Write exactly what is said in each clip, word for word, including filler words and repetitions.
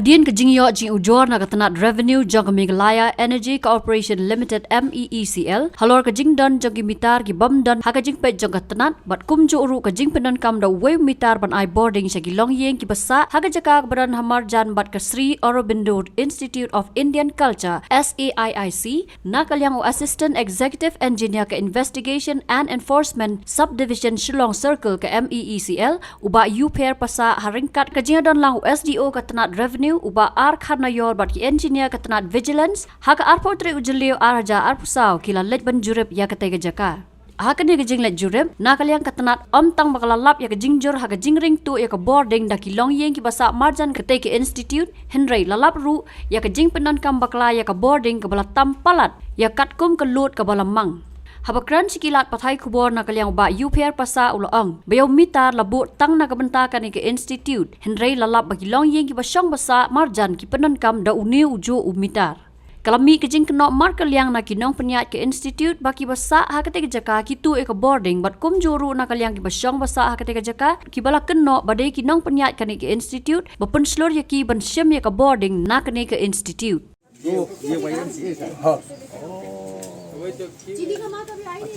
Hadien ka jingïoh jingujor na ka tnat Revenue jong ka Meghalaya Energy Corporation Limited, M E E C L, halor ka jingdon jong ki mitar ki bym don ha ka jingpeit jong ka tnat, bad kumjuh ruh ka jingpyndonkam da uwei u mitar ban ai bording sha ki longïing kiba sah ha ka jaka kaba don ha marjan bad ka Sri Aurobindo Institute of Indian Culture, S A I I C, na ka liang u Assistant Executive Engineer ka Investigation and Enforcement Subdivision Shillong Circle ka M E E C L, u Bah Yupher Passah, ha ryngkat ka jingdon lang u S D O ka tnat Revenue, u Bah R Kharnaior, bad ki engineer ka tnat Vigilance, ha ka arphew tarik u Jylliew ar hajar arphew saw ki la leit ban jurip ïa katei ka jaka. Ha kane ka jingleit jurip, na ka liang ka tnat ym tang ba ka la lap ïa ka jingjur ha ka jingringtuh ïa ka bording da ki longïing kiba sah marjan katei ka institute, hynrei la lap ruh ïa ka jingpyndonkam bakla ïa ka bording kaba la tam palat ïa katkum ka load kaba la mang. Haba kren sha ki lad pathai khubor na ka liang u Bah Yupher Passah u la ong ba ïa u mitar la buh tang na ka bynta kane ka institute, hynrei la lap ba ki longïing kiba shong ba sah marjan ki pyndonkam da une u juh u mitar. Ka la mih ka jingkynnoh markylliang na ki nongpynïaid ka institute ba kiba sah ha katei ka jaka ki tuh ïa ka bording, bad kumjuh ruh na ka liang kiba shong ba sah ha katei ka jaka kiba la kynnoh ba dei ki nongpynïaid kane ka institute ba pynshlur ïa ki ban shim ïa ka bording na kane ka institute. ये वाईएमसीए का? हाँ।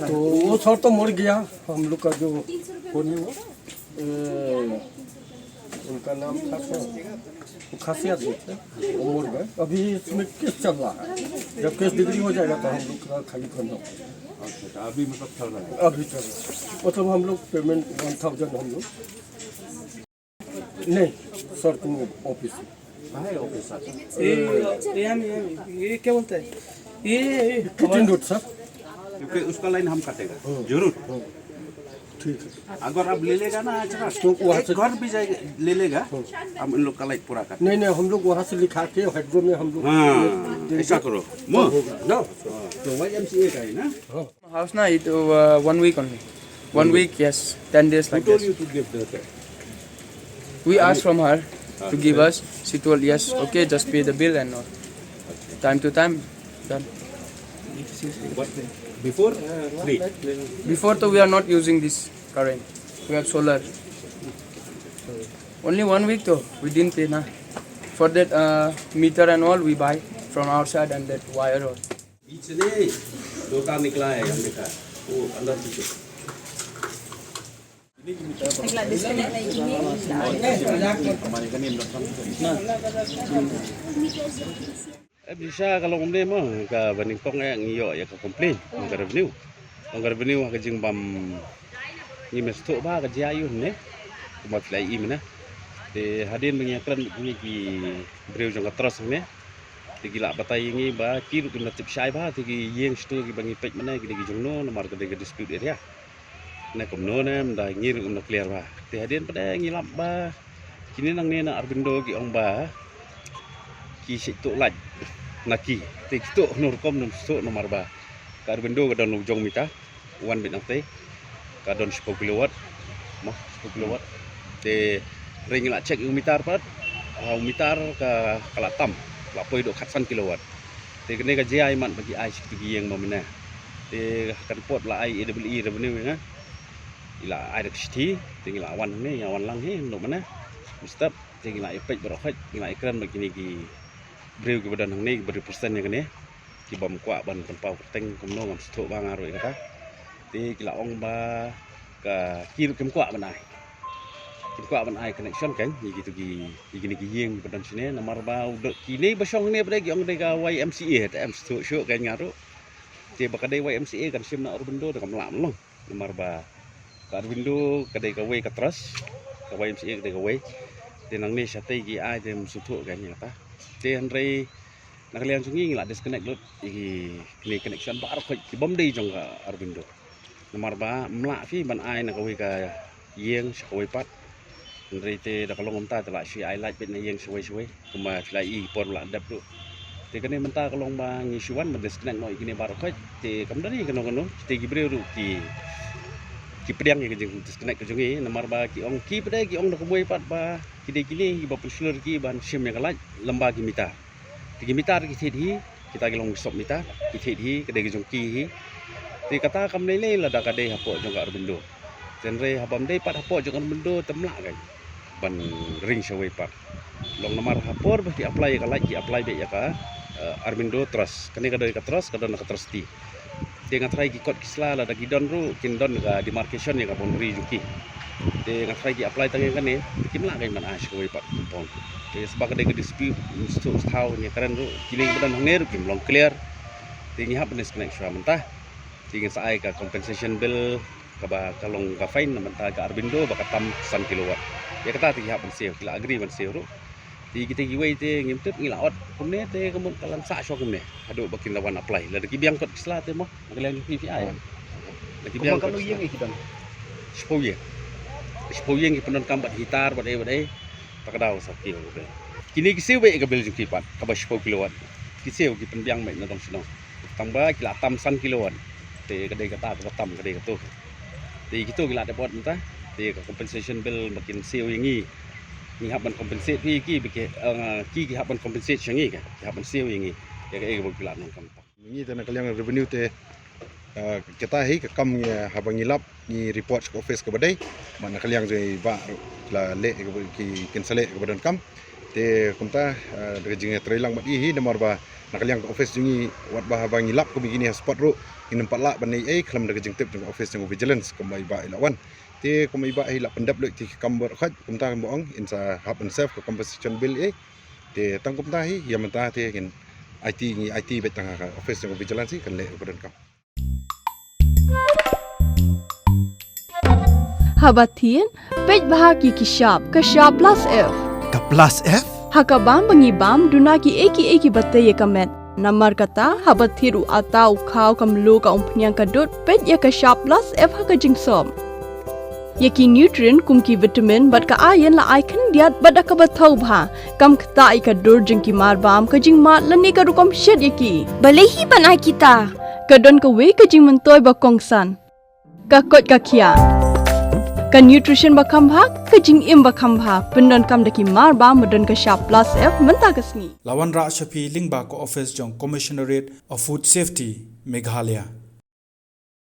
तो वो सर तो मर गया, हम लोग का जो कौन है वो? ए, उनका नाम था सर, वो खासी आदमी थे, वो मर गए। अभी इसमें केस चल रहा है, जब केस डिग्री हो जाएगा तो हम लोग का खाली करना पड़ेगा। अच्छा, तो अभी मतलब चल रहा है? अभी चल रहा है, मतलब हम लोग पेमेंट वन थाउजेंड हम लोग नहीं, सर, तुम ऑफिस में। कहाँ है ऑफिस, सर? ये, ये हम, ये हम, ये क्या बोलता है? ये, ये, किटिंग रोड, सर। क्योंकि उसका लाइन हम काटेगा। हाँ। जरूर। हाँ। ठीक है। अगर आप ले लेगा ना, अच्छा, तो वहाँ एक से घर भी जाएगा, ले लेगा, हाँ। हम इन लोग का लाइन पूरा काटेंगे। नहीं, नहीं, हम लोग वहाँ से लिखा के हाइड्रो में हम लोग हाँ, देंगे। ऐसा करो। तो होगा ना? हाँ, तो वाईएमसीए का है ना? हाँ। House na, it, uh, one week only. One week, yes. Ten days like this. Who told you to give the... We asked from her to give us. She told, "Yes, okay, just pay the bill and all." Time to time, done. But before, free. Before, though, we are not using this current. We have solar. Only one week, though, we didn't pay, na. For that, uh, meter and all, we buy from outside and that wire all. बीच से नहीं, दो तार निकला है हमने का, वो अंदर पीछे। Em, shisha ka long ne mo, ka ba nyngkong eh ngi ïoh ïa ka complain, ka revenue. Long ka revenue ha ka jingbam ngi mesthoh ba ka jia ïu ne, kumba phi la i mena. Te hadien ba ngi kren ngi ki briew jong ka trust ne. Te ki la batai ïa ngi ba ki ruh kim da tip shai ba te ki ïeng shtu kiba ngi peit mynne ki dei ki jong no, namar ka dei ka dispute area. Ne kumno ne mynta ngi ruh ngim da clear ba. Te hadien pat ngi lap ba kine nangne na Aurobindo ki ong ba ki shu tuh light na ki. Te ki tuh hano rukom, num tuh, namar ba ka Aurobindo ka don u jong mita. Wan bit nangtei ka don shiphew kilowatt, mo, shiphew kilowatt. Te hynrei ngi la check ïa u mitar pat, ha u mitar ka, ka la tam, la poi haduh khatsan kilowatt. Te kane ka jia ïa mat ba ki ai sha kito ki ïing ba mynne. Te ha ka report la ai A E E revenue ïa nga, i la ai da ka shithi. Te ngi la wan hangne, ngi la wan lang hi mynno mynne, mynstep. Te ngi la ïa peit baroh khoit, ngi la ïa kren bad kine ki briew kiba don hangne, kiba represent ïa kane. Ki bym kwah ban pynpaw kyrteng kumno, ngam sngewthuh ba nga ruh ïa kata. Te ki la ong ba ka, ki ruh kim kwah ban ai, kim kwah ban ai connection kan ïa kito ki, ïa kine ki ïing kiba don shane, namar ba u dei kine ba shong hangne ba dei ki ong dei ka Y M C A, te em sngewthuh shuh kan nga ruh. Te ba ka dei Y M C A kan shim na Aurobindo te kam lah ban long. Namar ba ka Aurobindo ka dei kawei ka trust, ka Y M C A ka dei kawei. Te nangne shatei ki ai te ym sngewthuh kein ïa kata. Te hynrei na ka liang jong ngi ngi la disconnect lut ïa ki, kine connection baroh khoit ki bym dei jong ka Aurobindo. Namar ba ym lah phi ban ai na kawei ka ïing sha kawei pat. Hynrei te da ka long kumta te lah shu ai light beit na ïing shawei shawei. Kumba phi la i por la dep ruh. Te kane mynta ka long ba ngi shu wan ban disconnect noh ïa kine baroh khoit. Te kam da ri kano kano, te ki briew ruh ki, ki pdiang ïa ka jing disconnect ka jong ngi, namar ba ki ong, ki pdiang, ki ong da kumwei pat ba ki dei kine kiba pynshlur ïa ki ban shim ïa ka light lyngba ki mitar. Te ki mitar ki thied hi, kita ki long ki sub mitar, ki thied hi, ka dei ka jong ki hi. Te kata kam lei lei lada ka dei hapoh jong ka Aurobindo. Te hynrei haba ym dei pat hapoh jong ka Aurobindo te ym lah kein ban ring shawei pat. Long namar ha por ba ki apply ïa ka light, ki apply beit ïa ka, eh, Aurobindo Trust. Kane ka dei ka trust, ka don ka trustee. Te nga tharai ki kot ki sla lada ki don ruh, kin don ka demarcation ïa ka boundary jong ki. Te nga tharai ki apply tang ïa kane, te kim lah kein ban ai sha kawei pat compound. Te sba ka dei ka dispute, shu thaw ïa karen ruh, kine kiba don hangne ruh kim long clear. Te ngi hap ban disconnect shuwa mynta. Te ngin sa ai ka compensation bill kaba ka long ka fine na bynta ka Aurobindo ba ka tam san kilowatt. Ïa kata te ki hap ban siew, ki la agree ban siew ruh. Te kita kiwei te ngim tip, ngi la ot kumne te ka mut ka la sah shuwa kumne. Haduh ba kin da wan apply. Lada ki biang kot ki sla te mo, na ka liang jong phi phi ai. Lada ki biang kot ki sla. Shiphew ïing. Shiphew ïing ki pyndonkam bad heater bad ei bad ei. Ta ka daw sa ki bill. Kine ki siew beit ka bill jong ki pat kaba shiphew kilowatt. Ki siew ki pynbiang beit na dong shnong. Tang ba ki la tam san kilowatt. Te ka dei kata kaba tam ka dei kato. Te kito ki la dep ot mynta. Te ka compensation bill ba kin siew ïa ngi. Ngi hap ban compensate phi ki ba ki, eh, ki ki hap ban compensate sha ngi ka. Ki hap ban siew ïa ngi. Ïa ka, ïa ka ba ki la nang kam. Ngi te na ka liang revenue te, eh, kita hi ka kam ngi, haba ngi lap ngi report sha ka office kaba dei. Bad na ka liang jong i bah ruh la leh ïa kaba ki kin sa leh ïa kaba donkam. Te kumta, eh, da ka jingïatreilang bad i hi namar ba na ka liang ka office jong ngi wat ba haba ngi lap kum kine ha spot ruh ngin ym pat lah ban ai ei khlem da ka jingtip jong ka office jong ka vigilance kumba i bah i la wan. Te kumba i bah i la pyndep lut ki kam bor khot kumta kumba ong in sa hap ban serve ka compensation bill ei. Te tang kumta hi ïa mynta te ngin aiti ngi aiti beit tang ha ka office jong ka vigilance kan leh ïa kaba donkam. Haba thied, peit bha ki ki shap, ka shap plus F. Ka plus F? Ha ka bam ba ngi bam, duna ki ei ki ei kiba tei ïa ka met. Namar kata, haba thied u ata, u khaw, ka mluh, ka umphniang, ka dud, peit ïa ka shap plus F ha ka jingsop. Ïa ki nutrient kum ki vitamin bad ka iron la ai khyndiat bad da kaba thaw bha. Kam ktah ïa ka dur jong ki mar bam, ka jingmad lane ka rukom shet ïa ki. Balei hi ban ai kita? Ka don kawei ka jingmyntoi ba kongsan. Ka koit ka khiah. Ka nutrition ba kham bha, ka jingim ba kham bha. Pyndonkam da ki mar bam ba don ka shap plus F mynta ka sngi. La wanrah sha phi lyngba ka office jong Commissionerate of Food Safety, Meghalaya.